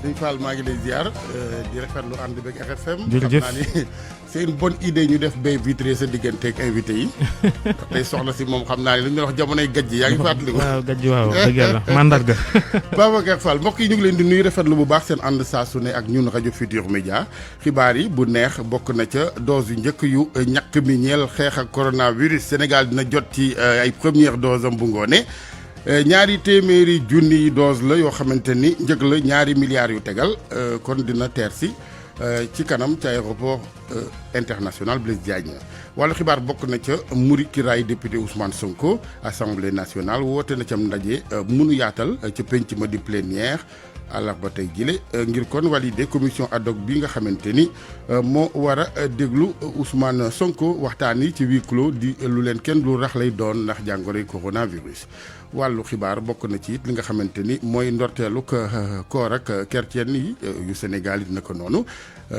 sëñ Fall maa ngi lay ziar di rafetlu ànd beeg RFM. jërëjëf xam naa ni c'est une bonne idée ñu def bay vitré sa digganteeg invité yi. tey soxna si moom xam naa ne li ñu wax jamonoy gajj yaa ngi fàttaliku. waaw gajj waaw dëgg yàlla mandarga. Babacar Fall mbokk yi ñu ngi leen di nuyu rafetlu bu baax seen ànd saa su ne ak ñun rajo Futurs Médias xibaar yi bu neex bokk na ca dose yu njëkk yu ñàkk mi ñeel xeex ak coronavirus Sénégal dina jot ci ay première dose am bu ngoone. ñaari téeméeri junni dose la yoo xamante ni njëg la ñaari milliards yu tegal kon dina teer si ci kanam ci aéroport international Blaise Diagne wàllu xibaar bokk na ca muri kiraay député Ousmane Sonko assemblée nationale woote na cam ndaje munu yaatal ca penc ma di plénière àllarba tey jile ngir kon valider commission ad hoc bi nga xamante ni moo war a déglu Ousmane Sonko waxtaan yi ci huis clos di lu leen kenn lu rax lay doon ndax jàngoroy coronavirus. wàllu xibaar bokk na ci it li nga xamante ni mooy ndorteelu koor ak chrétien yi yu Sénégal it naka noonu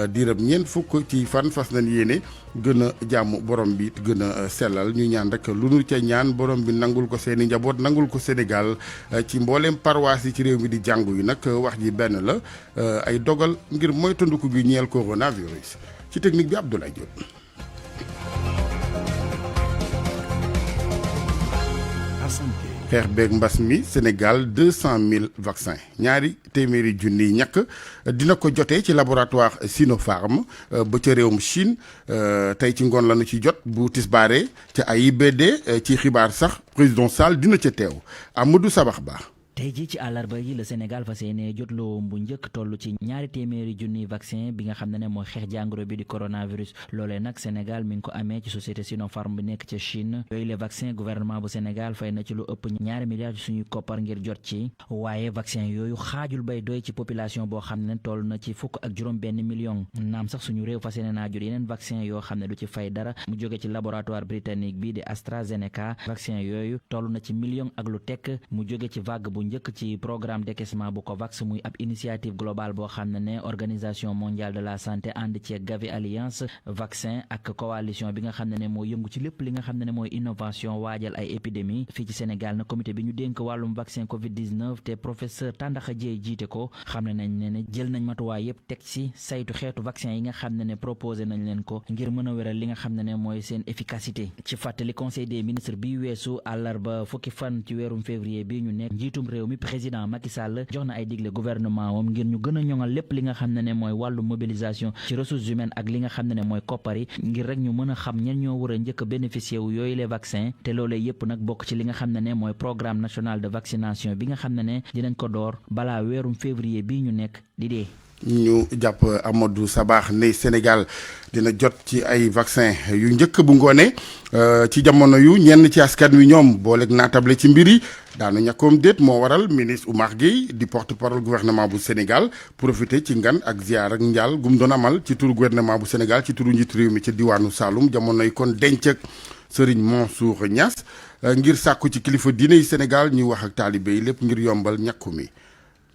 diiram ñeent fukk ci fan fas nañ yéene gën a jàmm borom bi gën a sellal ñu ñaan rek lu nu ca ñaan borom bi nangul ko seeni njaboot nangul ko Sénégal ci mbooleem paroisse yi ci réew mi di jàngu yi nag wax ji benn la ay dogal ngir moytandiku gi ñeel coronavirus ci technique bi Abdoulaye Diop. xeex beeg mbas mi Sénégal 200 000 vaccins ñaari téeméeri junni ñàkk dina ko jotee ci laboratoire Sinopharm ba ca réewum Chine tey ci ngoon lañu ci jot bu tisbaare ca AIBD ci xibaar sax président Sall dina ca teew Amadou Sabax Ba. tey jii ci àllarba yi la Sénégal fas yéene jotloo bu njëkk toll ci ñaari téeméeri junniy vaccin bi nga xam ne mooy xeex jàngoro bi di coronavirus loolee nag Sénégal mi ngi ko amee ci société Sinopharm bi nekk ca Chine yooyu les vaccin gouvernement bu Sénégal fay na ci lu ëpp ñaari milliards suñuy koppar ngir jot ci waaye vaccin yooyu xaajul bay doy ci population boo xam ne toll na ci fukk ak juróom benn million naam sax suñu réew fas yéene naa jot yeneen vaccin yoo xam ne du ci fay dara mu jóge ci laboratoire britannique bi di AstraZeneca vaccin yooyu toll na ci million ak lu tekk mu jóge ci vague bu njëkk ci programme décaissement bu COVAX muy ab initiative globale boo xam ne organisation mondiale de la santé ànd ci Gavi Alliance vaccin ak coalition bi nga xam ne moo yëngu ci lépp li nga xam ne mooy innovation waajal ay épidémie fii ci Sénégal na comité bi ñu dénk wàllum vaccin Covid 19 te professeur Tandakha Dieye jiite ko xam nañ ne jël nañ matuwaay yëpp teg ci saytu xeetu vaccin yi nga xam ne proposé nañ leen ko ngir mën a wéral li nga xam ne mooy seen efficacité ci fàttali conseil des ministres bi weesu àllarba fukki fan ci weerum février bi ñu nekk njiitum réew mi président Macky Sall jox na ay digle gouvernement moom ngir ñu gën a ñoŋal lépp li nga xam ne mooy wàllu mobilisation ci ressources humaines ak li nga xam ne mooy koppar yi ngir rek ñu mën a xam ñen ñoo war a njëkk a bénéficier wu yooyu les vaccins te loolee yëpp nag bokk ci li nga xam ne mooy programme national de vaccination bi nga xam ne dinañ ko door balaa weerum février bii ñu nekk di dee. ñu jàpp Amadou Sabax ne Sénégal dina jot ci ay vaccin yu njëkk bu ngoone ci jamono yu ñenn ci askan wi ñoom booleeg naatable ci mbir yi daanu ñàkkoom déet moo waral ministre Oumar Gueye di porte-parole gouvernement bu Sénégal profité ci ngan ak ziar ak njaal gum doon amal ci turu gouvernement bu Sénégal ci turu njiitu réew mi ci diwaanu Saloum jamonoy kon denc ak Serigne Mansour Niass ngir sàkku ci kilifa diine yi Sénégal ñuy wax ak taalibe yi lépp ngir yombal ñàkku mi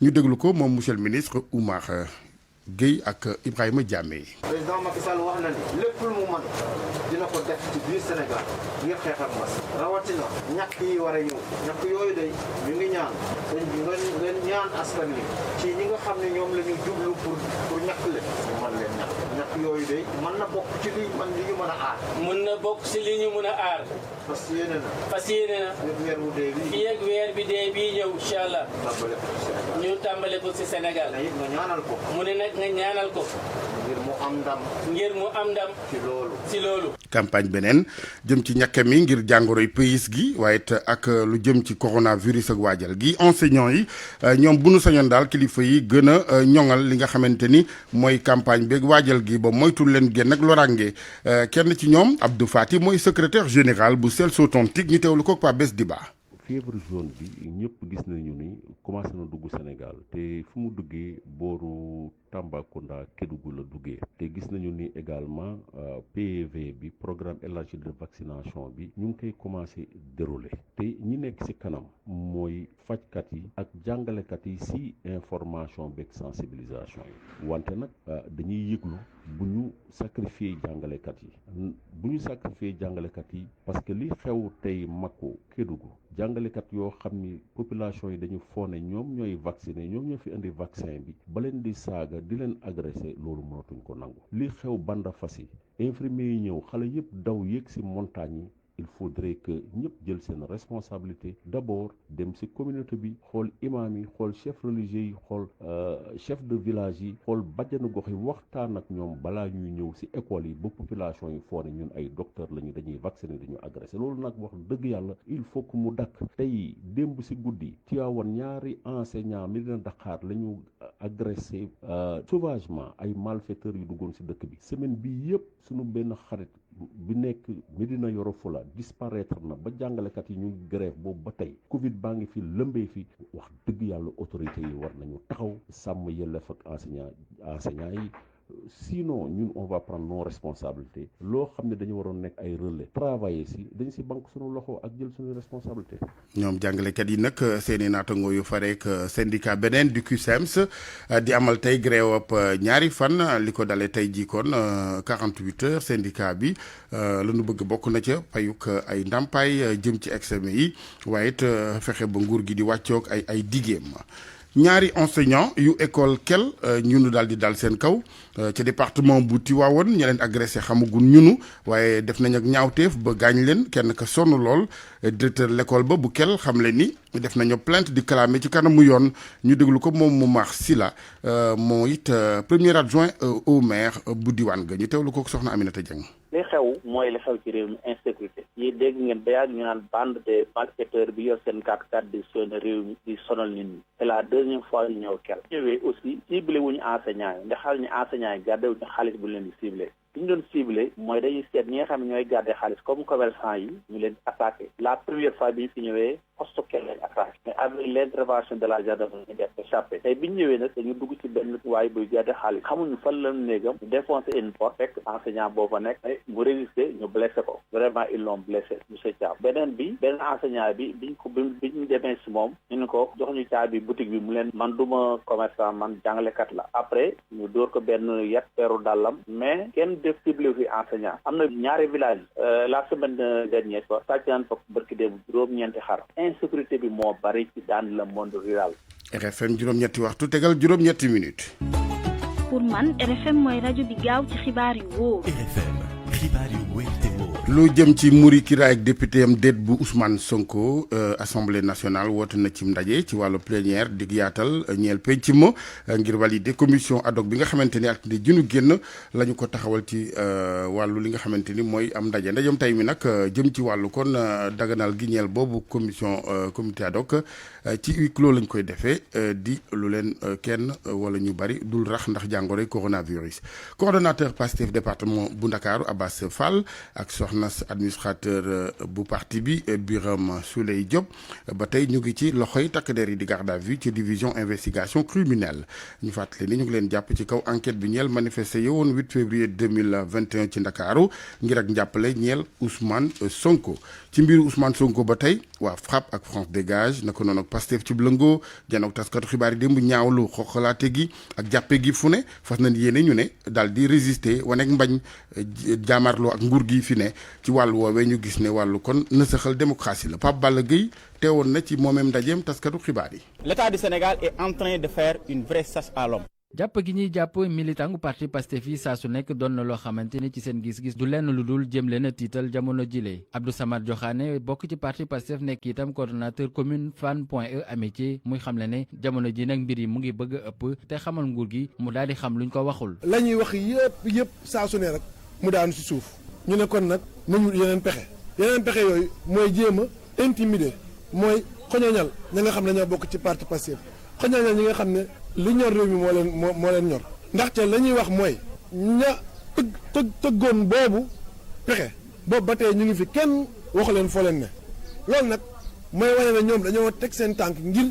ñu déglu ko moom monsieur le ministre Oumar Gueye ak Ibrahima Diamé. président Macky Sall wax na ni lépp lu mu mën dina ko def ci biir Sénégal ngir xeex ak mbas rawatina ñàkk yi war a ñëw ñàkk yooyu day ñu ngi ñaan sëñ bi ngeen ñaan askan wi ci ñi nga xam ne ñoom la ñu jublu pour ñàkk leen ñu mën leen ñàkk yooyu day mën na bokk ci li ñu mën a aar. mën na bokk ci li ñu mën a aar. fas yéene na. weer wu dee bii. fii ak weer bi dee bii ñëw incha allah. ñu tàmbale ko ci Sénégal. nga ñaanal ko. mu ne nag nga ñaanal ko. ngir mu am ndam. ci loolu. campagne beneen jëm ci ñàkk mi ngir jàngoroy pays gi waaye it ak lu jëm ci coronavirus ak waajal gi enseignants yi ñoom bu nu sañoon daal kilifa yi gën a ñoŋal li nga xamante ni mooy campagne beeg waajal gi ba moytul leen génn ak loraange kenn ci ñoom Abdou Fati mooy secrétaire général bu Sels Authentique ñu teewlu ko Pa Bes Diba. fièvre jaune bi ñëpp gis nañu ni commencé na dugg Sénégal te fu mu duggee booru Tambacounda Kédougou la duggee te gis nañu ni également PEV bi programme élargi de vaccination bi ñu ngi koy commencé dérouler te ñi nekk ci kanam mooy fajkat yi ak jàngalekat yi ci information beeg sensibilisation yi wante nag dañuy yëglu bu ñu sacrifier jàngalekat yi parce que li xew tey Mako Kédougou jàngalekat yoo xam ni population yi dañu foone ñoom ñooy vacciner ñoom ñoo fi indi vaccin bi ba leen di saaga di leen agressé loolu mënatuñ ko nangu li xew Bandafassi infirmier yi ñëw xale yëpp daw yéeg ci montagne yi il faudrait que ñëpp jël seen responsabilité d'abord dem ci communauté bi xool imam yi xool chef religieux yi xool chef de village yi xool bajjanu gox yi waxtaan ak ñoom balaa ñuy ñëw ci école yi ba population yi foo ne ñun ay docteur lañu dañuy vacciner dañu agressé loolu nag wax dëgg yàlla il faut que mu dakk tey démb ci guddi Tivaouane ñaari enseignant Médina Dakar la ñu agressé sauvagement ay malfaiteurs yu duggoon ci dëkk bi semaine bi yëpp suñu benn xarit bi nekk Médina Yoro Fula disparaître na ba jàngalekat yi ñu ngi grève boobu ba tey Covid baa ngi fi lëmbee fi wax dëgg yàlla autorité yi war nañu taxaw sàmm yelleef ak enseignant yi sinon ñun on va prendre nos responsabilités loo xam ne dañu waroon nekk ay relais travailler si dañ si banque suñu loxo ak jël suñu responsabilité. ñoom jàngalekat yi nag seeni naataangoo yu fareek syndicat beneen du CUSEMS di amal tey grève ab ñaari fan li ko dalee tey jii kon 48 heures syndicat bi la ñu bëgg bokk na ca payuk ay ndàmpaay jëm ci examen yi waaye it fexe ba nguur gi di wàccoog ay diggéem. ñaari enseignant yu école kel ñunu daal di dal seen kaw ci département bu Tivaouane ña leen agressé xamagun ñunu waaye def nañ ak ñaawteef ba gaañ leen kenn ka sonn lool directeur l'école ba bu kel xam le ni def nañu plainte di clamé ci kanamu yoon ñu déglu ko moom mu maax Sila moo it premier adjoint au maire bu diwaan ga ñu teewlu ko soxna Aminata Dieng. li xew mooy li xew ci réew mi insécurité yi dégg ngeen ba yàgg ñu naan bande de malfaiteurs bi yor seen 4x4 di sonal réew mi di sonal nit ñi c'est la deuxième fois ñu ñëw kel ñëwee aussi ciblé wuñu enseignants yi ndax xal ñu enseignants yi gàdde wuñu xaalis bu leen di ciblé li ñu doon ciblé mooy dañuy seet ñi nga xam ne ñooy gàdde xaalis comme commerçant yi ñu leen attaqué la première fois bi ñu fi ñëwee poste kel lañ attaqué mais avec l'intervention de la gendarmerie ñu def échappé tey bi ñu ñëwee nag dañu dugg ci benn waay buy gàdde xaalis xamuñu fan la néegam ñu défoncé une porte fekk enseignant booba nekk mu résister ñu blessé ko vraiment ils l'ont blessé monsieur Thiam beneen enseignant bi biñ demee si moom ñu ne ko jox ñu caabi boutique bi mu leen man duma commerçant man jàngalekat la après ñu dóor ko benn yet peeru dàllam mais kenn def ciblé fi enseignant am na ñaari village la semaine dernière ko sàcc naan fa barki déebu juróom-ñeenti xar insécurité bi moo bari ci dans le monde rural. RFM juróom-ñetti waxtu tegal juróom-ñetti minutes. pour man RFM mooy rajo bi gaaw ci xibaar yu wóor. RFM xibaar yu wóor te wóor. lu jëm ci muri kiraay ak député am déet bu Ousmane Sonko assemblée nationale woote na ci ndaje ci wàllu plénière dig yaatal ñeel penc ma ngir valider commission ad hoc bi nga xamante ni ak di junu génn la ñu ko taxawal ci wàllu li nga xamante ni mooy am ndajam tey mi nag jëm ci wàllu kon daganal gi ñeel boobu comité ad hoc ci huis clos lañ koy defee di lu leen kenn wala ñu bari dul rax ndax jàngoroy coronavirus. Coordonnateur Pastef département bu Ndakaaru Abbas Fall ak soxna administrateur bu parti bi Birame Souleye Diop ba tey ñu ngi ci loxoy takk der yi di garde à vue ci division investigation criminelle ñu fàttali ni ñu ngi leen jàpp ci kaw enquête bi ñeel manifesté yowoon 8 février 2021 ci Ndakaaru ngir ak njàppale ñeel Ousmane Sonko. ci mbiru Ousmane Sonko ba tey waa FRAPP ak France Dégage naka noonu ak Pastef ci lëngoo janook taskatu xibaar yi démb ñaawlu xoxalaate gi ak jàppe gi fu ne fas nañ yéene ñu ne daal di résister waneeg mbañ jaamarloo ak nguur gi fi ne ci wàllu woowee ñu gis ne wàllu kon nësaxal démocratie la Pape Balla Gueye teewoon na ci moomeem ndajeem taskatu xibaar yi. L'État du Sénégal est en train de faire une vraie chasse à l'homme. jàpp gi ñuy jàpp militangu parti Pastef yi saa su nekk doon na loo xamante ni ci seen gis-gis du lenn lu dul jëm leen a tiital jamono jile Abdou Samad Diokhane bokk ci parti Pastef nekk itam coordonnateur commune Fann Point E Amitié muy xamle ne jamono ji nag mbir yi mu ngi bëgg a ëpp te xamal nguur gi mu daal di xam luñ ko waxul. la ñuy wax yëpp saa su ne rek mu daanu si suuf ñu ne kon nag nañu yeneen pexe yooyu mooy jéem a intimider mooy xoñoñal ñi nga xam ne ñoo bokk ci parti Pastef xoñoñal ñi nga xam ne li ñor réew mi moo leen ñor ndaxte la ñuy wax mooy ña tëggoon boobu pexe boobu ba tey ñu ngi fi kenn waxu leen foo leen ne loolu nag mooy wane ne ñoom dañoo teg seen tànk ngir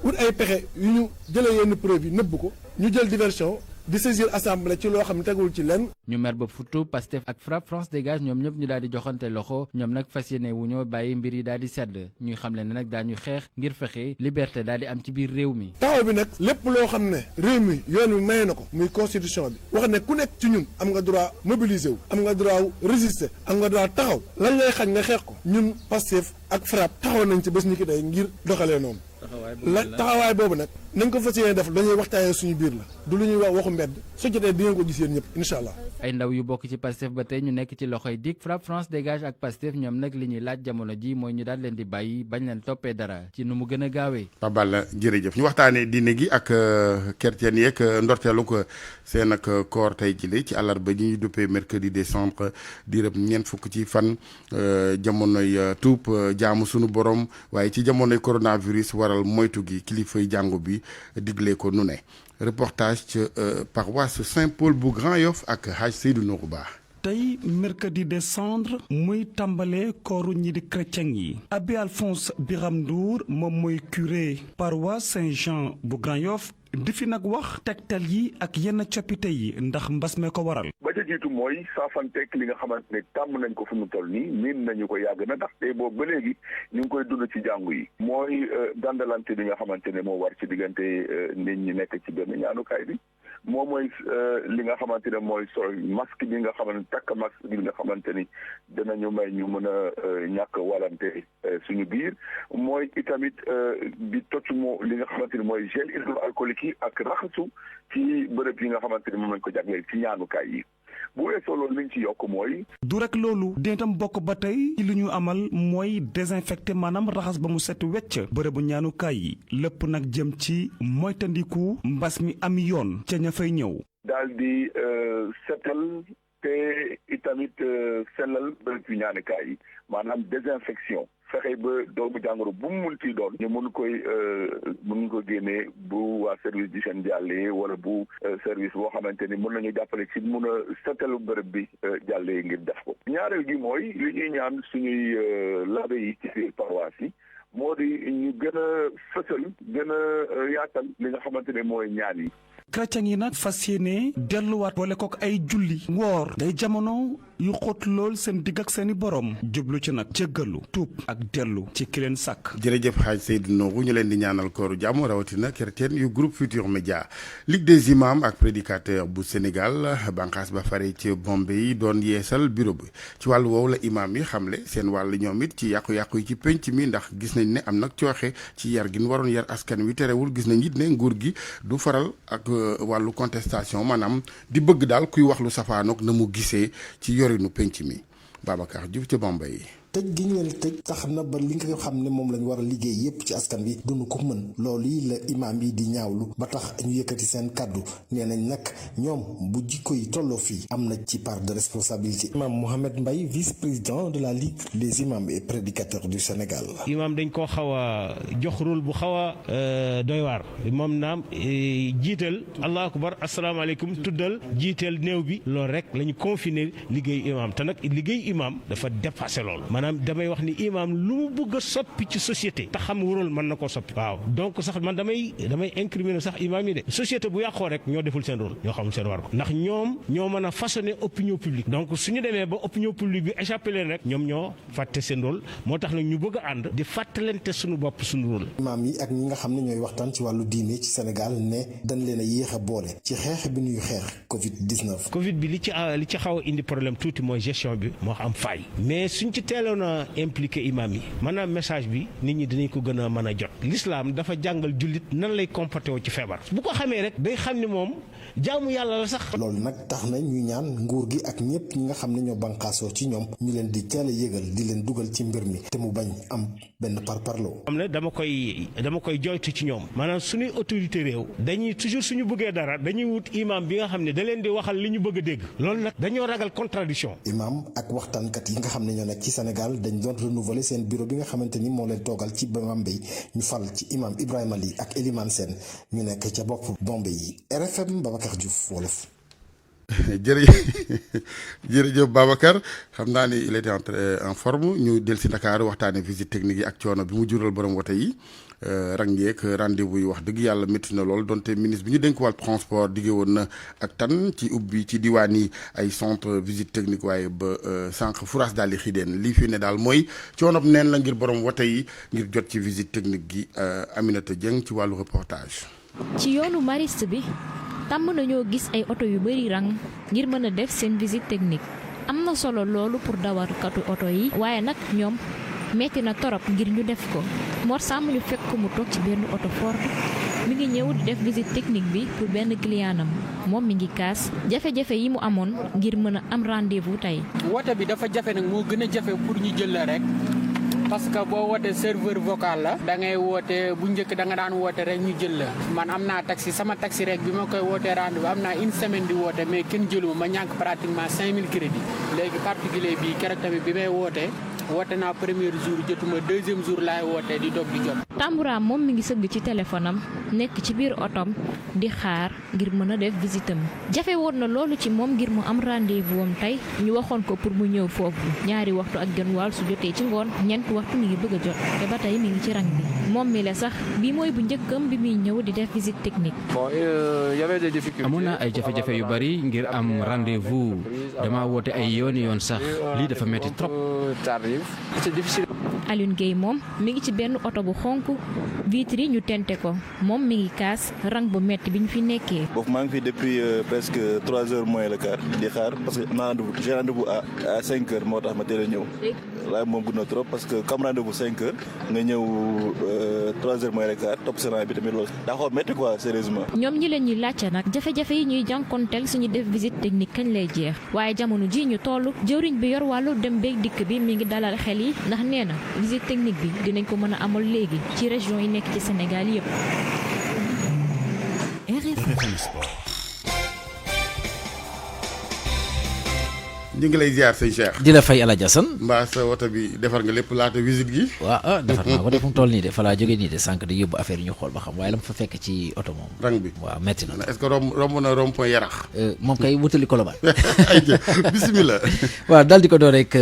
wut ay pexe yu ñu jëlee yenn preuve yi nëbb ko ñu jël diversion di saisir assemblée ci loo xam ne tegul ci lenn. ñu mer ba futu Pastef ak FRAPP France Dégage ñoom ñëpp ñu daal di joxante loxo ñoom nag fas yéene wu ñoo bàyyi mbir yi daal di sedd ñuy xam leen ne nag daañu xeex ngir fexe liberté daal di am ci biir réew mi. taxaw bi nag lépp loo xam ne réew mi yoon wi maye na ko muy constitution bi wax ne ku nekk ci ñun am nga droit mobiliser wu am nga droit résister am nga droit taxaw lan ngay xañ nga xeex ko ñun Pastef ak FRAPP taxaw nañ ci bés ni ki tey ngir doxalee noonu. taxawaay boobu nag nañ ko fas yéene def dañuy waxtaanee suñu biir la du lu ñuy wax waxu mbedd su jotee di ngeen ko gis yéen ñëpp incha allah. ay ndaw yu bokk ci Pastef ba tey ñu nekk ci loxoy DIC FRAPP France Dégage ak Pastef ñoom nag li ñuy laaj jamono ji mooy ñu daal leen di bàyyi bañ leen toppee dara ci nu mu gën a gaawee. Pabal jërëjëf ñu waxtaanee diine gi ak chrétien yeeg ndorteelu ko seen ak koor tey jile ci àllarba ji ñu duppee mercredi décembre diirëb ñeent fukk ci fan jamonoy tuub jaamu sunu borom waaye ci jamonoy coronavirus waral moytu gi kilifay jàngu bi digle ko nu ne reportage ci paroisse Saint-Paul bu Grand Yoff ak Haj Seydou Nourou Ba. tey mercredi décembre muy tàmbale kooru ñi di chrétien yi abbé Alphonse Biram Ndour moom mooy curé paroisse Saint-Jean bu Grand Yoff di fi nag wax tegtal yi ak yenn coppite yi ndax mbas mee ko waral. ba ca jiitu mooy saafanteeg li nga xamante ne tàmm nañ ko fu mu toll nii miin nañu ko yàgg na ndax tey boobu ba léegi ñu ngi koy dund ci jàngu yi. mooy dandalante bi nga xamante ne moo war ci diggante nit ñi nekk ci benn ñaanukaay bi. moom mooy li nga xamante ne mooy sol masque bi nga xamante takk masque bi nga xamante ni dinañu may ñu mën a ñàkk walante suñu biir mooy itamit di tocc moo li nga xamante ni mooy gel hydroalcoolique yi ak raxasu ci bërëb yi nga xamante ni moom lañ ko jagleel ci ñaanukaay yi bu weesoo loolu liñ ci yokk mooy. du rek loolu dina tam bokk ba tey ci li ñu amal mooy désinfecté maanaam raxas ba mu set wecc bërëbu ñaanukaay yi lépp nag jëm ci moytandiku mbas mi am yoon ca ña fay ñëw. daal di setal te itamit sellal bërëb yu ñaanukaay yi maanaam désinfection. fexe ba doomu jàngoro bu mu munti doon ñu mun ko génnee bu waa service d'hygiène jàllee wala bu service boo xamante ni mën nañu jàppale ci mun a setalu bërëb bi jàllee ngir def ko ñaareel gi mooy li ñuy ñaan suñuy labe yi ci biir paroisse yi moo di ñu gën a fësal gën a yaatal li nga xamante ne mooy ñaan yi. chrétien yi nag fas yéene delluwaat boole kook ay julli woor day jamono yu xóot lool seen digg ak seeni borom jublu ci nag jéggalu tuub ak dellu ci ki leen sàkk. jërëjëf Hadj Seydou Nourou ñu leen di ñaanal kooru jàmm rawatina chrétien yu groupe Futur Média Ligue des imams ak prédicateurs bu Sénégal bànqaas ba fare ci Bombay doon yeesal bureau bi ci wàllu woowu la imam yi xamle seen wàll ñoom it ci yàqu-yàqu yi ci penc mi ndax gis nañ ne am nag cooxe ci yar gi ñu waroon yar askan wi terewul gis nañ it ne nguur gi du faral ak wàllu contestation maanaam di bëgg daal kuy wax lu safaanoog na mu gisee ci yorinu penc mi Babacar Diouf ci Bombay. tëj gi ñu leen tëj tax na ba li nga xam ne moom lañ war a liggéey yépp ci askan bi duñu ko mën loolu yi la imaam yi di ñaawlu ba tax ñu yëkkati seen kàddu nee nañ nag ñoom bu jikko yi tolloo fii am na ci part de responsabilité. Imam Mohamed Mbaye vice-président de la Ligue des imams et prédicateurs du Sénégal. imaam dañ koo xaw a jox rôle bu xaw a doy waar moom naam jiital allahu akbar asalaamaaleykum tuddal jiital néew bi loolu rek la ñu confiné liggéey imaam te nag liggéey imaam dafa dépassé loolu. damay wax ni imam lu mu bëgg a soppi ci société te xam wóorul mën na koo soppi waaw donc sax man damay incriminer sax imam yi de société bu yàqoo rek ñoo deful seen rôle ñoo xamul seen war ko ndax ñoom ñoo mën a façonner opinion publique donc suñu demee ba opinion publique bi échappé leen rek ñoom ñoo fàtte seen rôle moo tax nag ñu bëgg a ànd di fàttalante suñu bopp suñu rôle. imam yi ak ñi nga xam ne ñooy waxtaan ci wàllu diine ci Sénégal ne dañ leen a yéex a boole ci xeex bi ñuy xeex Covid-19. Covid bi li ci xaw a indi problème tuuti mooy gestion bi moo am faille mais suñ ci teeloon a impliqué imam yi maanaam message bi nit ñi dinañ ko gën a mën a jot l'islam dafa jàngal jullit nan lay comporté woo ci feebar bu ko xamee rek day xam ni moom jaamu yàlla la sax. loolu nag tax na ñuy ñaan nguur gi ak ñëpp ñi nga xam ne ñoo bànqaasoo ci ñoom ñu leen di teel a yëgal di leen dugal ci mbir mi te mu bañ am benn parparloo. xam ne dama koy joytu ci ñoom maanaam suñuy autorité réew dañuy toujours suñu bëggee dara dañuy wut imam bi nga xam ne da leen di waxal li ñu bëgg a dégg loolu nag dañoo ragal contradiction. imam ak waxtaankat yi nga xam ne ñoo nekk ci Sénégal dañ doon renouveler seen bureau bi nga xamante ni moo leen toogal ci Bombay ñu fal ci imam Ibrahima Ly ak Elimane Sène ñu nekk ca bopp Bombay yi RFM Babacar Diouf wolof. jërëjëf Babacar xam naa ni il était en forme ñu del si Dakar waxtaane visite technique yi ak coono bi mu jural borom wote yi rang yeeg rendez-vous yi wax dëgg yàlla métti na lool donte ministre bi ñu dénk wàll transport diggé woon na ak tan ci ubbi ci diwaan yi ay centre visite technique waaye ba sànq furaas daal di xideen lii fi ne daal mooy coonob neen la ngir borom wote yi ngir jot ci visite technique gi Aminata Dieng ci wàllu reportage. ci yoonu mariste bi tàmm nañoo gis ay oto yu bari rang ngir mën a def seen visite technique am na solo loolu pour dawalkatu oto yi waaye nag ñoom metti na torop ngir ñu def ko Mor Samb ñu fekk ko mu toog ci benn oto Ford mi ngi ñëw di def visite technique bi pour benn clientam moom mi ngi kaas jafe-jafe yi mu amoon ngir mën a am rendez-vous tey. woote bi dafa jafe nag moo gën a jafe pour ñu jël la rek parce que boo wootee serveur vocal la da ngay woote bu njëkk da nga daan woote rek ñu jël la man am naa taxi sama taxi rek bi ma koy wootee rendez-vous am naa une semaine di woote mais kenn jëluma ma ñàkk pratiquement 5000 crédits léegi particulier bi keroog tamit bi may wootee woote naa premier jour jotuma deuxième jour laay wootee di dog di jot. Tamboura moom mi ngi sëgg ci téléphone am nekk ci biir otom di xaar ngir mën a def visitam jafe woon na loolu ci moom ngir mu am rendez-vous am tey ñu waxoon ko pour mu ñëw foofu 2 waxtu ak genn wàll su jotee ci ngoon 4 waxtu mi ngi bëgg a jot te ba tey mi ngi ci rang bi moom mi la sax bi mooy bu njëkkam bi muy ñëw di def visite technique. amoon na ay jafe-jafe yu bari ngir am rendez-vous dama woote ay yoon sax lii dafa metti trop. Alioune Gueye moom mi ngi ci benn oto bu xonk vitre yi ñu tente ko moom mi ngi kaas rang bu metti bi ñu fi nekkee. boobu maa ngi fi depuis presque 3 heures moins le quart di xaar parce que j'ai rendez-vous à 5 heures moo tax ma teel a ñëw. waaye moom gudd na trop parce que comme rendez-vous 5 heures nga ñëw 3 heures moins le quart topp séran bi tamit loolu daa xaw metti quoi sérieusement. ñoom ñi leen ñuy laajte nag jafe-jafe yi ñuy jànkonteel suñu def visite technique kañ lay jeex waaye jamono ji ñu toll jëwriñ bi yor wàllu dem beeg dikk bi mi ngi dalal xel yi ndax nee na visite technique bi dinañ ko mën a amal léegi ci région yi nekk ci Sénégal yëpp. ñu ngi lay ziar sëñ Cheikh. di la fay Elhaj Assane. mbaa sa woto bi defar nga lépp laata visite gi. waaw defar naa ko de fu mu toll nii de fa laa jógee nii de sànq di yóbbu affaire yi ñu xool ba xam waaye la ma fa fekk ci oto moom. rang bi waaw metti na. est-ce que romb na rond-point Yarax. moom kay wutali Colobane. bismillah. waaw daal di ko door rek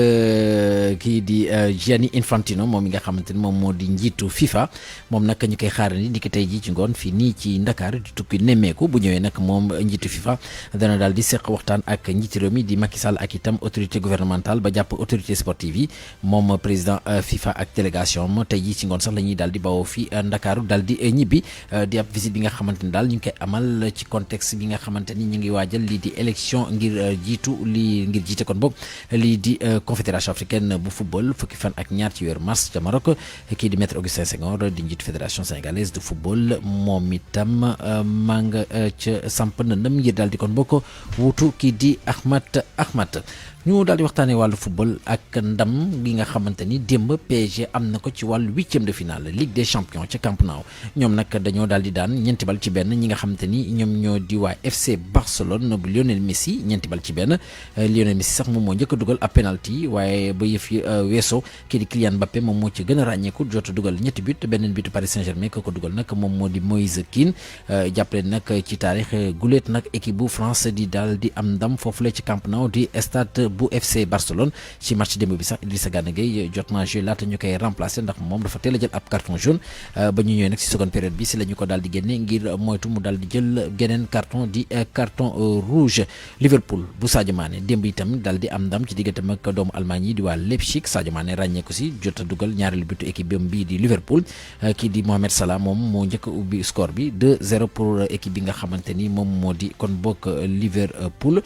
kii di Gianni Infantino moom mi nga xamante ni moom moo di njiitu FIFA moom nag ñu koy xaarandi ni ki tey jii ci ngoon fii nii ci Ndakaar di tukki nemmeeku bu ñëwee nag moom njiitu FIFA dana daal di seq waxtaan ak njiitu réew mi di Macky Sall ak itam autorité gouvernementale ba jàpp autorité sportive yi moom président FIFA ak délégation am tey jii ci ngoon sax la ñuy daal di bawoo fii Ndakaaru daal di ñibbi di ab visite bi nga xamante ni daal ñu ngi koy amal ci contexte bi nga xamante ni ñu ngi waajal lii di élection ngir jiite kon boog lii di confédération africaine bu football fukki fan ak ñaar ci weeru mars ca Maroc kii di maître Augustin Senghor di njiitu fédération sénégalaise de football moom itam maa nga ca samp ndëndam ngir daal di kon bokk wuutu kii di Ahmad ñu daal di waxtaanee wàllu football ak ndam gi nga xamante ni démb PSG am na ko ci wàllu 8e de finale Ligue des champions ca Camp Nou ñoom nag dañoo daal di daan 4-1 ñi nga xamante ni ñoom ñoo di waa FC Barcelone bu Lionel Messi 4-1 Lionel Messi sax moom moo njëkk a dugal ab penalty waaye ba yëf yi weesoo kii di Kylian Mbappé moom moo ci gën a ràññeeku jot a dugal 2 but beneen but Paris Saint-Germain ko dugal nag moom moo di Moïse Kean jàppale nag ci taarix guléet nag équipe bu France di daal di am ndam foofu la ci Camp Nou di stade bu FC Barcelone ci match démb bi sax Idrissa Gana Gueye jot naa joué laata ñu koy remplacer ndax moom dafa teel a jël ab carton jaune ba ñu ñëwee nag ci seconde période bi si la ñu ko daal di génne ngir moytu mu daal di jël geneen carton di carton rouge. Liverpool bu Sadio Mané démb itam daal di am ndam ci digganteem ak doomu Allemagne yi di waa Leipzig Sadio Mané ràññeeku si jot a dugal ñaareelu butu équipe bii di Liverpool kii di Mohamed Salah moom moo njëkk a ubbi score bi 2-0 pour équipe bi nga xamante ni moom moo di kon bokk Liverpool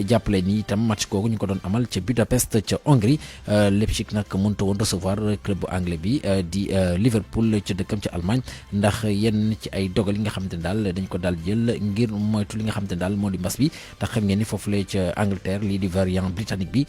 jàppale ni itam match kooku ñu ko doon amal ca Budapest ca Hongrie Leipzig nag mënut woon recevoir club bu anglais bi di Liverpool ca dëkkam ca Allemagne ndax yenn ci ay dogal yi nga xamante ne daal dañ ko daal jël ngir moytu li nga xamante ne daal moo di mbas bi ndax xam ngeen ni foofulee ca Angleterre lii di variant britannique bi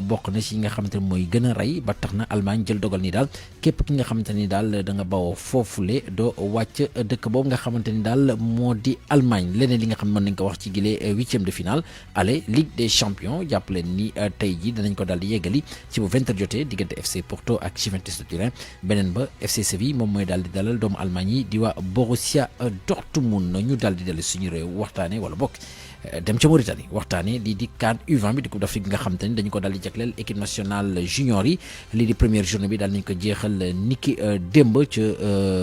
bokk na ci yi nga xamante ne mooy gën a rey ba tax na Allemagne jël dogal ni daal képp ki nga xamante ni daal da nga bawoo foofule doo wàcc dëkk boobu nga xamante ni daal moo di Allemagne leneen li nga xam ne mën nañ ko wax ci gile 8e de finale aller Ligue des champions jàppale ni tey ji danañ ko daal di yeggali ci bu 20h jotee diggante FC Porto ak Juventus de Turin beneen ba FC Séville moom mooy daal di dalal doomu Allemagne yi di waa Borussia Dortmund ñu daal di dellu suñu réew waxtaane wala bokk dem ca Mauritanie waxtaanee lii di CAN U20 bi di Coupe d'Afrique bi nga xam te ni dañu ko daal di jagleel équipe nationale junior yi lii di première journée bi daal nañ ko jeexal niki démb ca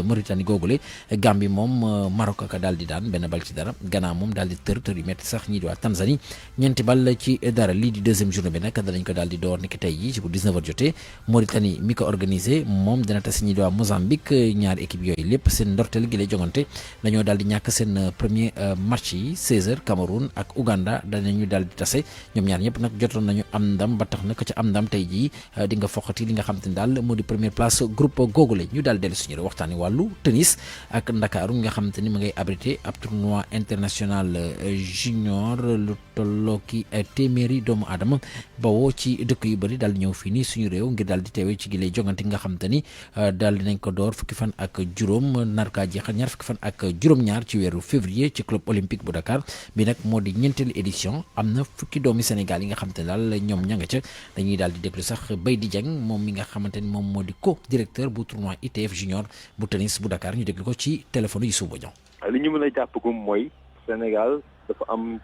Mauritanie googule Gambie moom Maroc ka daal di daan benn bal ci dara Ghana moom daal di tër yu metti sax ñii di waa Tanzanie ñeenti bal ci dara lii di deuxième journée bi nag danañ ko daal di door niki tey jii ci bu 19h jotee Mauritanie mi ko organisé moom dana tas ñii di waa Mozambique ñaari équipe yooyu lépp seen ndorteel gi lay jongante dañoo daal di ñàkk seen premier match yi 16h Cameroun ak Ouganda danañu daal di tase ñoom ñaar ñëpp nag jotoon nañu am ndam ba tax na ko ca am ndam tey jii di nga foqati li nga xam te ne daal moo di première place groupe googule ñu daal dellu suñu waxtaani wàllu tennis ak Ndakaaru nga xam te ni ma ngay abrité ab tournoi international junior lu tolloo ki téeméeri doomu aadama bawoo ci dëkk yu bëri daal di ñëw fii nii suñu réew ngir daal di teewee ci gile jongante nga xam te ni daal dinañ ko door fukki fan ak juróom nar kaa jeexal ñaar fukki fan ak juróom-ñaar ci weeru février ci club olympique bu Dakar bi nag moo di ñeenteelu édition am na fukki doomi Sénégal yi nga xam te ne daal ñoom ña nga ca dañuy daal di déglu sax Bay di Dieng moom mi nga xamante ni moom moo di co-directeur bu tournoi ITF junior bu tennis bu Dakar ñu déglu ko ci téléphone yi suuba ñoom. li ñu mën a jàppagum mooy Sénégal dafa am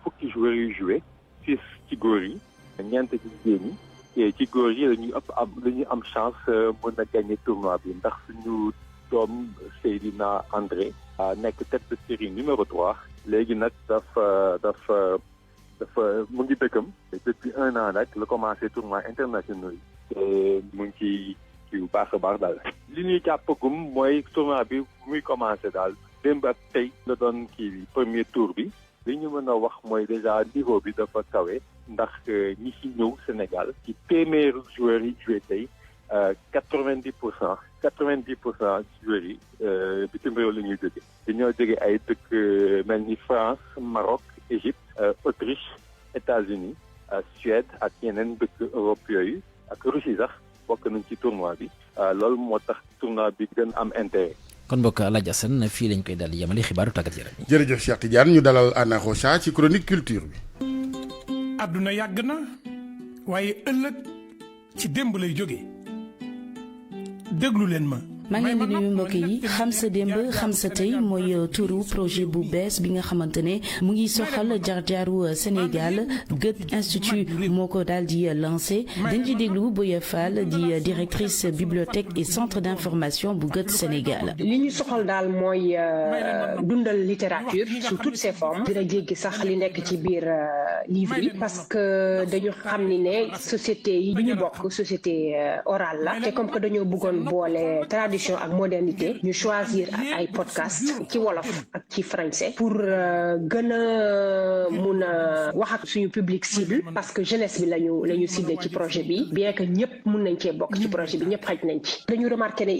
fukki joueurs yu joué 6 ci góor yi ñeent ci jigéen yi ci góor yi dañuy am chance mën a gagner tournoi bi ndax suñu doom Seydina André nekk tête de série numéro 3 léegi nag dafa mu ngi dëkkam depuis 1 an nag la commencé tournoi international yi te mu ngi ci bu baax a baax daal li ñuy jàppagum mooy tournoi bi muy commencé daal démb ak tey la doon kii premier tour bi li ñu mën a wax mooy déjà niveau bi dafa kawe ndax ñi ci ñëw Sénégal ci téeméeru joueurs yi joué tey 90% joueurs yi bitim réew la ñuy jóge dañoo jóge ay dëkk mel ni France Maroc Égypte Autriche États-Unis Suède ak yeneen dëkk Europe yooyu ak Russie sax bokk nañ ci tournoi bi loolu moo tax tournoi bi gën am intérêt. kon mbokk Elhaj Assane fii lañ koy daal di yemale xibaaru tàggat yaram yi. jërëjëf Cheikh Tidiane ñu dalal Anna Rocha ci chronique culture bi. àdduna yàgg na waaye ëllëg ci démb lay jóge déglu leen ma. maa ngi leen di nuyu mbokk yi xam sa démb xam sa tey mooy turu projet bu bees bi nga xamante ne mu ngi soxal jaar-jaaru Sénégal Goethe Institut moo ko daal di lancé dañ ci déglu Boya Fall di directrice bibliothèque et centre d'information bu Goethe Sénégal. li ñu soxal daal mooy dundal littérature sous toutes ses formes dina jéggi sax li nekk ci biir livre yi parce que dañu xam ni ne société yi ñu bokk société orale la te comme que dañoo bëggoon boole tradition ak modernité ñu choisir ay podcast ci wolof ak ci français pour gën a mun a wax ak suñu public cible parce que jeunesse bi lañu ciblé ci projet bi bien que ñëpp mun nañ cee bokk ci projet bi ñëpp xaj nañ ci dañu remarqué ne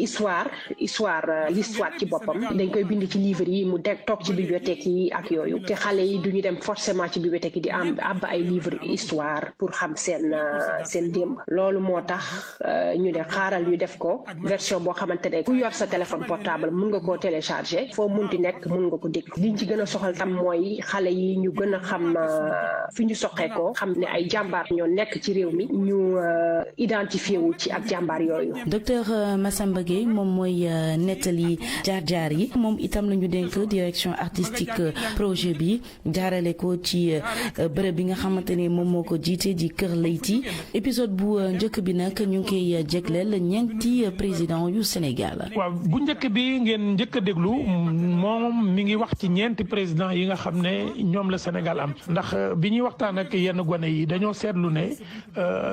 l'histoire ci boppam dañ koy bind ci livre yi mu toog ci bibliothèque yi ak yooyu te xale yi duñu dem forcément ci bibliothèque yi di àbb ay livre histoire pour xam seen démb loolu moo tax ñu ne xaaral ñu def ko version boo xamante ne ku yor sa téléphone portable mun nga koo télécharger foo munti nekk mun nga ko déglu liñ ci gën a soxal tam mooy xale yi ñu gën a xam fi ñu soqee ko xam ne ay jàmbaar ñoo nekk ci réew mi ñu identifié wu ci ak jàmbaar yooyu. docteur Massamba Gueye moom mooy nettali jaar-jaar yi moom itam la ñu dénk direction artistique projet bi jaarale ko ci bërëb bi nga xamante ne moom moo ko jiite di Kër Leyti épisode bu njëkk bi nag ñu ngi koy jégleel ñeenti président yu Sénégal. waaw bu njëkk bi ngeen njëkk a déglu moom mi ngi wax ci ñeenti président yi nga xam ne ñoom la Sénégal am ndax bi ñuy waxtaan ak yenn gone yi dañoo seetlu ne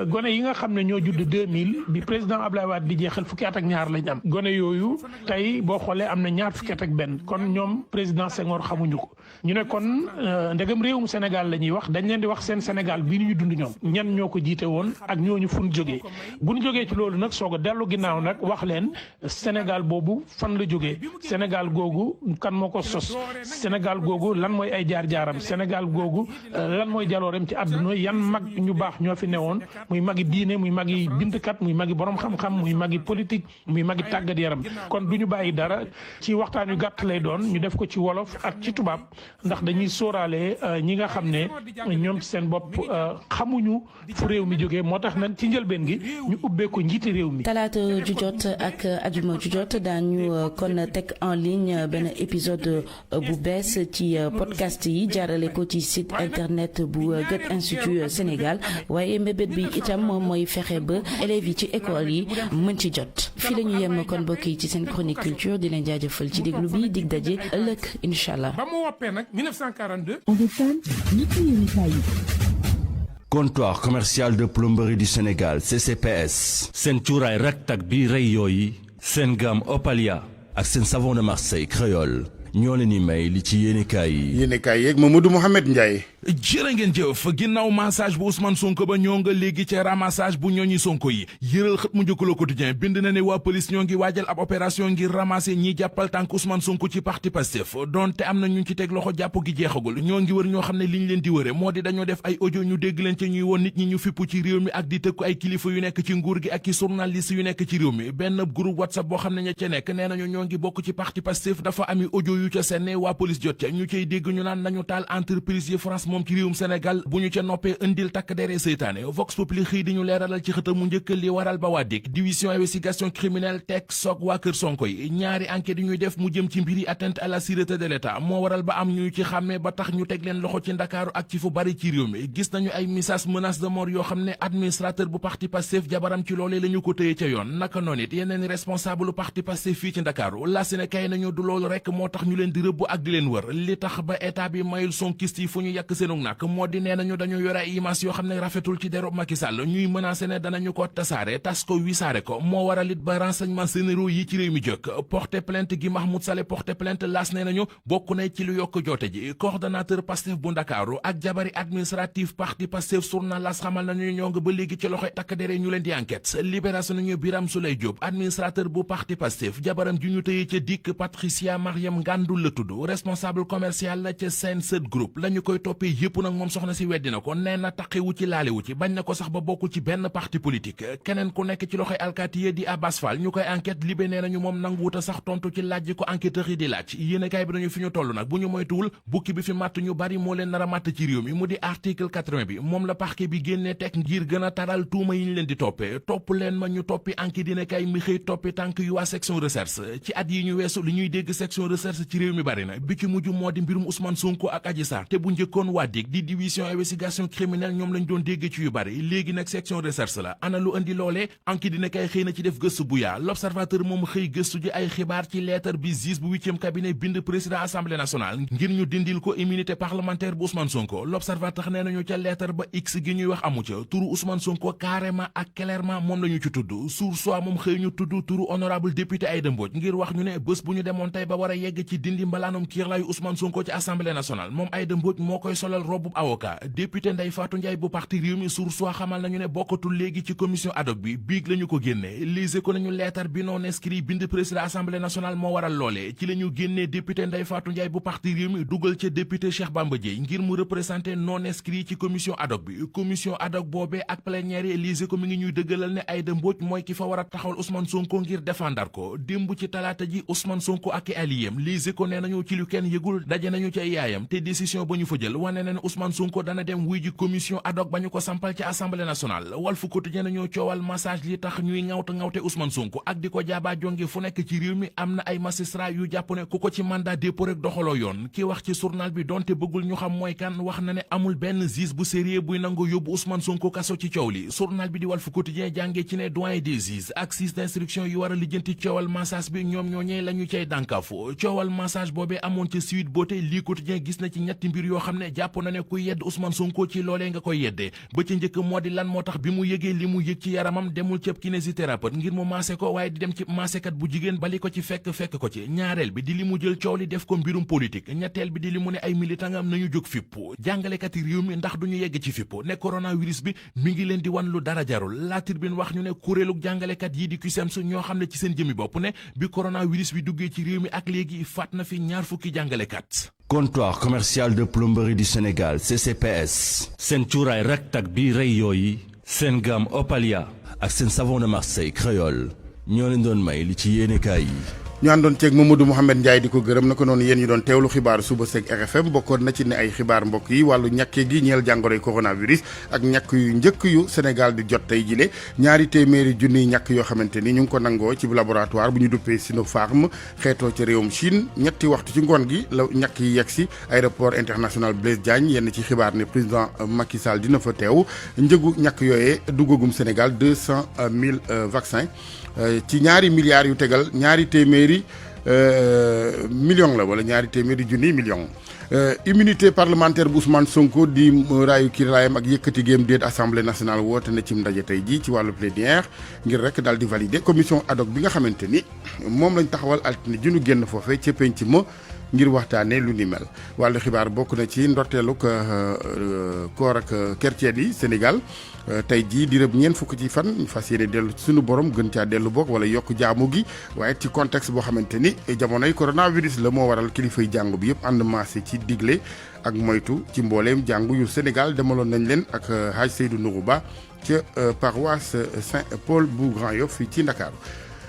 gone yi nga xam ne ñoo judd 2000 bi président Abdoulaye Wade di jeexal fukki at ak ñaar lañ am gone yooyu tey boo xoolee am na ñaar fukki at ak benn kon ñoom président Senghor xamuñu ko ñu ne kon ndegam réewum Sénégal la ñuy wax dañ leen di wax seen Sénégal bi ñu dund ñoom ñan ñoo ko jiite woon ak ñooñu fu ñu jógee bu ñu jógee ci loolu nag soog a dellu ginnaaw nag wax leen Sénégal boobu fan la jógee Sénégal googu kan moo ko sos Sénégal googu lan mooy ay jaar-jaaram Sénégal googu lan mooy jalooreem ci àdduna yan mag ñu baax ñoo fi newoon muy magi diine muy magi bindkat muy magi borom xam-xam muy magi politique muy magi tàggat yaram kon du ñu bàyyi dara ci waxtaan yu gàtt lay doon ñu def ko ci wolof ak ci tubaab ndax dañuy sóoraale ñi nga xam ne ñoom ci seen bopp xamuñu fu réew mi jógee moo tax nag ci njëlbeen gi ñu ubbee ko njiiti réew mi. talaata ju jot ak ajuma ju jot daañu kon teg en ligne benn épisode bu bees ci podcast yi jaarale ko ci site internet bu Goethe Institut Sénégal waaye mbébét bi itam moom mooy fexe ba élèves yi ci école yi mën ci jot fii la ñu yem kon mbokk yi ci seen chronique culture di leen jaajëfal ci déglu bi dig daje ëllëg incha allah. ba mu woppee nag 1942. Comptoir commercial de plomberie du Sénégal CCPS. seen cuuraay raktak bi rey yooyu seen gamme Opalia ak seen savon de Marseille créole ñoo leen di may li ci yéenekaay yi. yéenekaay yeeg Mamadou Mouhamed Ndiaye. jërë ngeen jëf ginnaaw massage bu Ousmane Sonko ba ñoo nga léegi ca ramassage bu ñooñi Sonko yi yëral xët mu njëkk Le Quotidien bind na ne waa police ñoo ngi waajal ab opération ngir ramasser ñi jàppal tànk Ousmane Sonko ci parti Pastef donte am na ñu ci teg loxo jàpp gi jeexagul ñoo ngi wër ñoo xam ne liñ leen di wëre moo di dañoo def ay audio ñu dégg leen ca ñuy woon nit ñi ñu fippu ci réew mi ak di tëkku ay kilifa yu nekk ci nguur gi ak ci journaliste yu nekk ci réew mi benn groupe WhatsApp boo xam ne ña ca nekk nee nañu ñoo ngi bokk ci parti Pastef dafa ami audio yu ca senne waa police jot ca ñu cay dégg ñu naan nañu taal entreprise yi France moom ci réewum Sénégal bu ñu ca noppee indil takk dere seytaane Vox Populi xëy di ñu leeralal ci xëtam mu njëkk li waral ba waa DIC division investigation criminelle teg soog waa kër Sonko yi ñaari enquête yi ñuy def mu jëm ci mbiri atteinte à la sûreté de l'État moo waral ba am ñu ci xàmmee ba tax ñu teg leen loxo ci Ndakaaru ak ci fu bari ci réew mi gis nañu ay message menace de mort yoo xam ne administrateur bu parti Pastef jabaram ci loolee la ñu ko tëye ca yoon naka noonu it yeneen responsable bu parti Pastef fii ci Ndakaaru la si ne kay nañu du loolu rek moo tax ñu leen di rëbb ak di leen wër li tax ba état bi mayul sonkiste yi fu ñu yàq seenu nag moo di nee nañu dañu yore ay image yoo xam ne rafetul ci deru Macky Sall ñuy menacé ne danañu ko tasaare tas ko wisaare ko moo waral it ba renseignement généraux yi ci réew mi jëkk porté plainte gi Mahmoud Saleh porté plainte laas nee nañu bokk na ci lu yokk joote ji coordonnateur Pastef bu Ndakaaru ak jabari administratif parti Pastef journal las xamal nañu ñoo nga ba léegi ci loxoy takk dere ñu leen di enquête libération nañu Biram Souleye Diop administrateur bu parti Pastef jabaram ji ñu tëye ca dikk Patricia Mariam Ngandou la tudd responsable commercial la ca Sen7 Group la ñu koy toppee yépp nag moom soxna si weddi na ko nee na taqiwu ci laalewu ci bañ na ko sax ba bokkul ci benn parti politique keneen ku nekk ci loxoy alkaati yi di Abbas Fall ñu koy enquête libé nee nañu moom nanguwuta sax tontu ci laaj ji ko enquêteurs yi di laaj yéenekaay bi dañu fi ñu toll nag bu ñu moytuwul bukki bi fi màtt ñu bari moo leen nar a màtt ci réew mi mu di article 80 bi moom la parquet bi génnee teg ngir gën a taral tuuma yi ñu leen di toppee topp leen ma ñu toppi enquête yéenekaay mi xëy toppi tànk yu waa section recherche ci at yi ñu weesu li ñuy dégg section recherche ci réew mi bari na bi ci mujj moo di mbirum Ousmane Sonko ak Adji Sarr te bu njëkkoon waa DIC di division investigation criminelle ñoom lañ doon dégg ci yu bari léegi nag section recherche la ana lu andi loolee enquête dina kay xëy na ci def gëstu bu yaa l'observateur moom xëy gëstu ji ay xibaar ci lettre bi juge bu 8e cabinet bind président assemblée nationale ngir ñu dindil ko immunité parlementaire bu Ousmane Sonko l'observateur nee nañu ca lettre ba x gi ñuy wax amu ca turu Ousmane Sonko carrément ak clairement moom la ñu ci tudd sur soit moom xëy ñu tudd turu honorable député Aïda Mbodj ngir wax ñu ne bés bu ñu demoon tey ba war a yegg ci dindi mbalaanum kiirlaayu Ousmane Sonko ci assemblée nationale moom Aïda Mbodj moo koy solal robu avocat député Ndeye Fatou Ndiaye bu parti réew mi sur soit xamal nañu ne bokkatul léegi ci commission ad hoc bi biig la ñu ko génnee lise ko nañu lettre bi non inscrit bind président assemblée nationale moo waral loolee ci la ñu génnee député Ndeye Fatou Ndiaye bu parti réew mi dugal ca député Cheikh Bamba Dièye ngir mu représenté non inscrit ci commission ad hoc bi commission ad hoc boobee ak plénière yi lise ko mi ngi ñuy dëggalal ne Aïda Mbodj mooy ki fa war a taxawal Ousmane Sonko ngir défendar ko démb ci talaata ji Ousmane Sonko ak i aliyem lise ko nee nañu ci lu kenn yëgul daje nañu ci ay yaayam te décision ba ñu fa jël wane na ne Ousmane Sonko dana dem wuy ji commission ad hoc ba ñu ko sampal ci assemblée nationale Walf Quotidien nañoo coowal massage li tax ñuy ŋawte Ousmane Sonko ak di ko jaaba jonge fu nekk ci réew mi am na ay magistrat yu jàpp ne ku ko ci mandat dépôt rek doxaloo yoon ki wax ci journal bi donte bëggul ñu xam mooy kan wax na ne amul benn juge bu sérieux buy nangu yóbbu Ousmane Sonko kaso ci coow li journal bi di Walf Quotidien jàngee ci ne doyen des juges ak juge d'instruction yu war a lijjanti coowal massage bi ñoom ñooñee la ñu cay dànkaafu coowal massage boobee amoon ci Sweet Beauté lii Quotidien gis na ci ñetti mbir yoo xam ne jàpp na ne ku yedd Ousmane Sonko ci loolee nga koy yeddee ba ci njëkk moo di lan moo tax bi mu yëgee li mu yëg ci yaramam demul cëb kinésithérapeute ngir mu maase ko waaye di dem ci maasekat bu jigéen bali ko ci fekk ko ci ñaareel bi di li mu jël coow li def ko mbirum politique ñetteel bi di li mu ne ay militangam nañu jóg fippu jàngalekat yi réew mi ndax duñu yegg ci fippu ne coronavirus bi mi ngi leen di wan lu dara jarul La Tribune wax ñu ne kuréelug jàngalekat yi di CUSEMS ñoo xam ne ci seen jëmi bopp ne bi coronavirus bi duggee ci réew mi ak léegi faat na fi ñaar fukki jàngalekat. Comptoir commercial de plomberie du Sénégal CCPS. seen cuuraay raktak bi rey yooyu seen gamme Opalia ak seen savon de Marseille créole ñoo leen doon may li ci yéenekaay yi ñu àndoon ceeg Mamadou Mouhamed Ndiaye di ko gërëm na ko noonu yéen ñu doon teewlu xibaaru suba seeg RFM bokkoon na ci ne ay xibaar mbokk yi wàllu ñàkke gi ñeel jàngoroy coronavirus ak ñàkk yu njëkk yu Sénégal di jot tey jile 200 junniy ñàkk yoo xamante ni ñu ngi ko nangoo ci laboratoire bu ñu duppee Sinopharm xeetoo ci réewum Chine ñetti waxtu ci ngoon gi la ñàkk yi yegg si aéroport international Blaise Diagne yenn ci xibaar ne président Macky Sall dina fa teew njëgu ñàkk yooyee duggagum Sénégal 200 000 vaccins ci ñaari milliards yu tegal ñaari téeméeri million la wala ñaari téeméeri junniy million immunité parlementaire bu Ousmane Sonko di raayu kiraayam ak yëkkati géem déet assemblée nationale woote na ci ndaje tey jii ci wàllu plénière ngir rek daal di valider commission ad hoc bi nga xamante ni moom lañ taxawal altine ju ñu génn foofee ca penc ma ngir waxtaanee lu ni mel wàllu xibaar bokk na ci ndorteelu koor ak chrétien yi Sénégal tey jii di rëb ñeent fukk ci fan fas yéene dellu suñu borom gën caa dellu bokk wala yokk jaamu gi waaye ci contexte boo xamante ni jamonoy coronavirus la moo waral kilifay jàngu bi yëpp ànd maase ci digle ak moytu ci mbooleem jàngu yu Sénégal demaloon nañ leen ak Hadj Seydou Nourou Ba ca paroisse Saint-Paul bu Grand Yoff fii ci Ndakaaru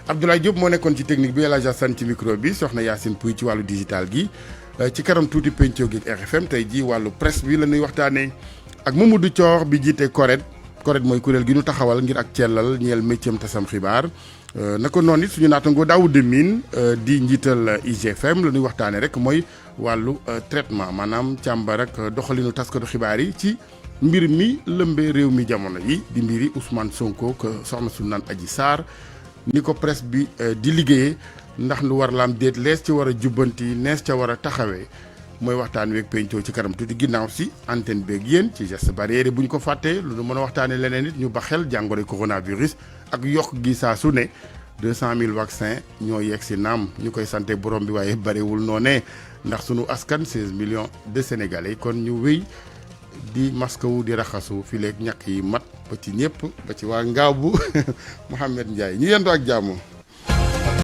Abdoulaye Diop moo nekkoon ci technique bi Elhaj Assane ci micro bi soxna Yacine Pouy ci wàllu digital gi ci kanam tuuti penco gi RFM tey jii wàllu presse bi la ñuy waxtaanee ak Mamadou Thior bi jiite CORED mooy kuréel gi ñu taxawal ngir ak cellal ñeel métier tasam xibaar naka noonu it suñu naatangoo Daouda Mine di njiital IGFM la ñuy waxtaanee rek mooy wàllu traitement maanaam càmbar ak doxalinu taskatu xibaar yi ci mbir mi lëmbee réew mi jamono yi di mbiri Ousmane Sonko ak soxna su naan Adji Sarr ni ko presse bi di liggéeyee ndax lu war laam déet lees ci war a jubbanti nees ca war a taxawee mooy waxtaan weeg pencoo ci kanam tuuti ginnaaw si antenne beeg yéen ci geste barrière bu ñu ko fàttee lu nu mën a waxtaanee leneen it ñu ba xel jàngoro coronavirus ak yokk gi saa su ne 200 000 vaccins ñoo yegg si naam ñu koy sante borom bi waaye bariwul noonee ndax sunu askan 16 millions de sénégalais kon ñu wéy di masque wu di raxasu fileeg ñàkk yi mat ba ci ñëpp ba ci waa ngaaw bu Mouhamed Ndiaye ñu yendu ak jàmm.